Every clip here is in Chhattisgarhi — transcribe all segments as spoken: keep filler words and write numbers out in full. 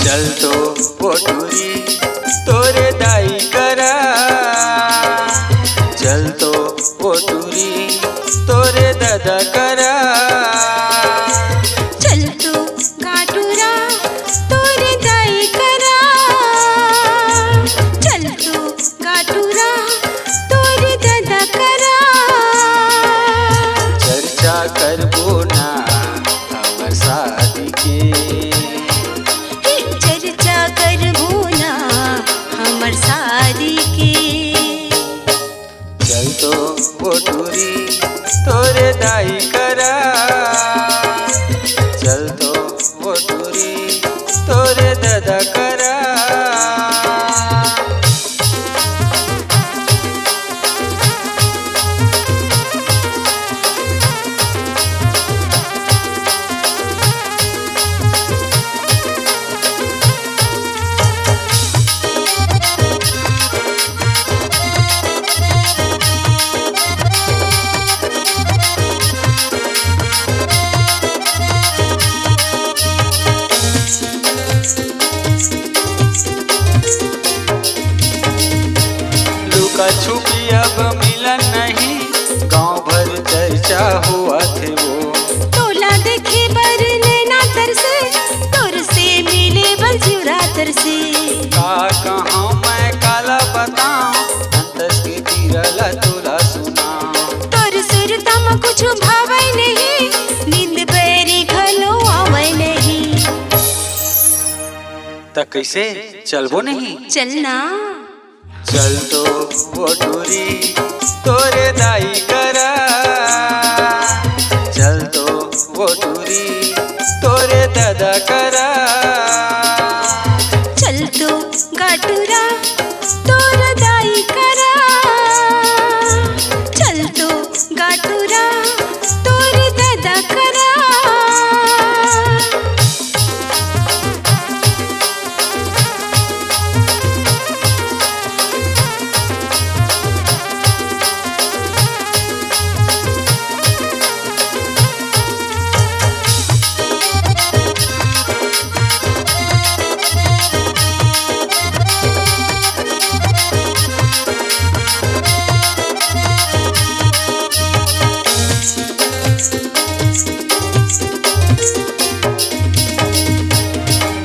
चल तो वो टूरी तोरे दाई करा, चल तो वो टूरी तोरे दादा करा। चल तो गा टूरा तोरे दाई करा, चल तो गा टूरा तोरे दादा करा। चर्चा करबो ना हमर शादी के। हे चर्चा करबो ना हमर शादी के। चल तो वो टूरी तोरे दाई करा, चल तो वो टूरी तोरे दादा करा। लुका छुपी अब मिलन नहीं, गांव भर चर्चा होवत हे वो। तोला देखे बर नैना तरसे, तोर से मिले बर जिउरा तरसे। का कहां मैं काला बताऊं, अंतस के पीरा ला तोला सुनाऊं। तोर सुरता म कुछु भावय नहीं, नींद बैरी घलो आवय नहीं। त कइसे चलबो नहीं? चल ना। चल तो वो टूरी तोरे दाई करा, चल तो वो टूरी तोरे दादा करा। चल तो गा टूरा तोर दाई करा, चल तो गा टूरा तोर दादा करा।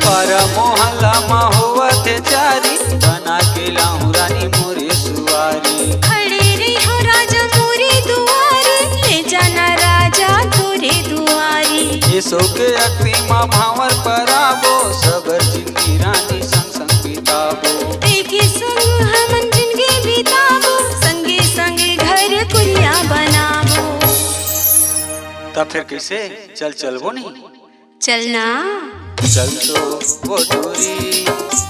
पारा मोहल्ला म होवत हे चारी, बना के लाहूं रानी मोरे सुवारी। खड़े रहिहूं राजा मोरे दुवारी, ले जाना राजा तोरे दुवारी। एसो के अक्ति म भांवर पराबो, सबर जिनगी रानी संग संग बिताबो। एके संग हमन जिनगी बिताबो, संगे संगे घर कुरिया बनाबो। त फेर कइसे? चल, चलबो नहीं? चल ना। चल तो वो टूरी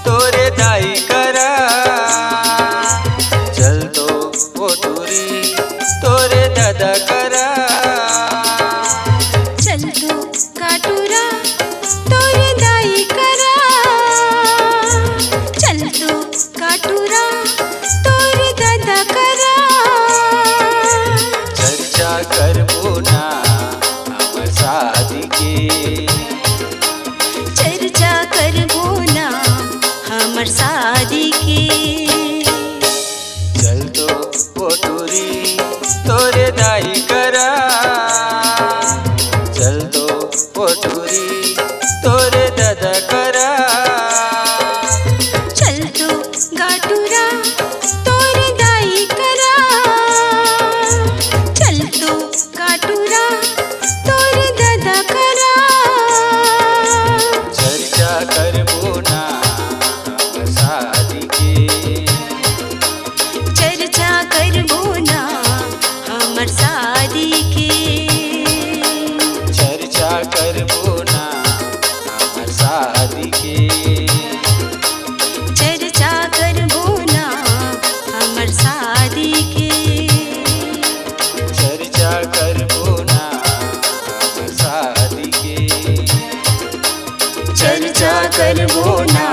तोरे दाई करा, चल तो वो टूरी तोरे दादा करा। चल तो गा टूरा तोरे दाई करा, चल तो गा टूरा तोरे दादा करा। चर्चा करबो ना हमर शादी के, चर्चा करबो ना हमर शादी के। चल तो वो टूरी तोरे दाई करा, चल तो वो टूरी तोरे दादा करा। चल तो गा टूरा तोरे दाई करा, चल तो गा टूरा तोरे दादा करा। चर्चा करबो ना हमर शादी के, चर्चा करबो ना हमर शादी के। चर्चा करबो ना हमर शादी के, चर्चा करबो ना हमर शादी के। चर्चा करबो ना हमर शादी के, चर्चा करबो ना